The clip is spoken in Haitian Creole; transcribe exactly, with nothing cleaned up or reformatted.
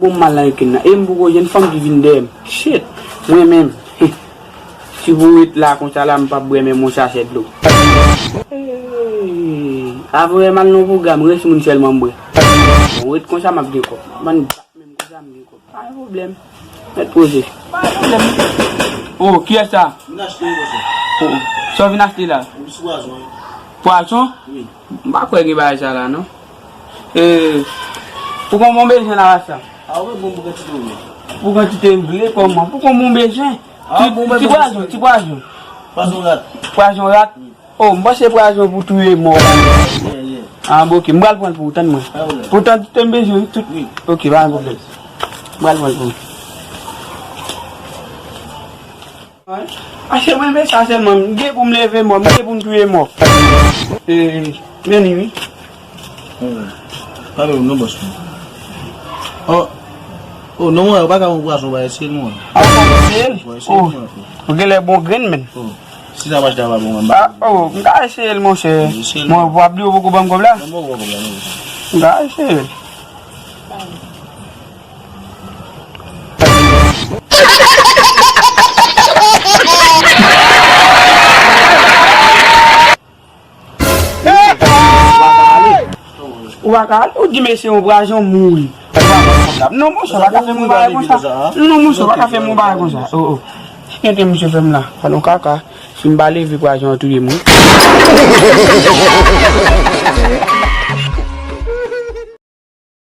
Pou m mal nan rekin nan. E m poko jwenn fanm ki vin dèyè m. Shit. Mwen menm. Si pou ret la konsa la, m p ap bwè menm yon sachè dlo. Hey, avan w wè m al nan pwogram, rès moun sèlman m bwè. Bon, ret konsa, m ap gen kòb. Ban m bat menm konsa, m gen kòb. Pa gen pwoblèm. Mèt poze. Pa gen pwoblèm. Oh, kiyès sa? Vin achte, wi, monchè. Oh, oh. Sa w vin achte la? Yon ti pwason, wi. Pwason? Wi. M pa kwè gen bagay sa la, non. Eh, pou konbyen w bezwen la, sa? A, ou mwen bon pou kantite w vle. Pou kantite m vle, kòman? Pou konbyen w bezwen? A, ti, bon, mwen ti bon pwason, ti pwason. Pwason rat. Pwason rat? Wi. Oh, m panse pwason pou touye mò. Yeah, yeah. Ah, bon, ok. M pral pran l pou ou, tann mwen. Pa pwoblèm. Pou kantite m bezwen, tout. Wi. Ok, pa gen pwoblèm. M pral pran l pou ou. Paske mwen renmen sa sèlman. M gen pou m leve mò, m gen pou m touye mò. E, men li, wi. Hmm. Pa pè non, bòs mwen. Oh. Oh, non, mwen, ou pa ka yon pwason, ba eseye l, mwen. A, ou pa eseye l? Mwen eseye l, mwen. Oh. Ou genlè bon grenn, men. Oh. Si sa mache, ta va bon, mwen. Ah, oh, m ka eseye l, monchè. Eseye l. Mwen, w ap di ou poko ban m kòb la? Non, mwen poko ban kòb la, non. M ka eseye l. Ou pa ka ale, ou di mesye yon pwason mouri. Non, monchè, ou pa ka fè m yon bagay konsa. Non, monchè, ou pa ka fè m yon bagay konsa. Oh, oh. Kite misye fè m la. Fè nou kaka. Si m pa leve pwason an touye m, wi.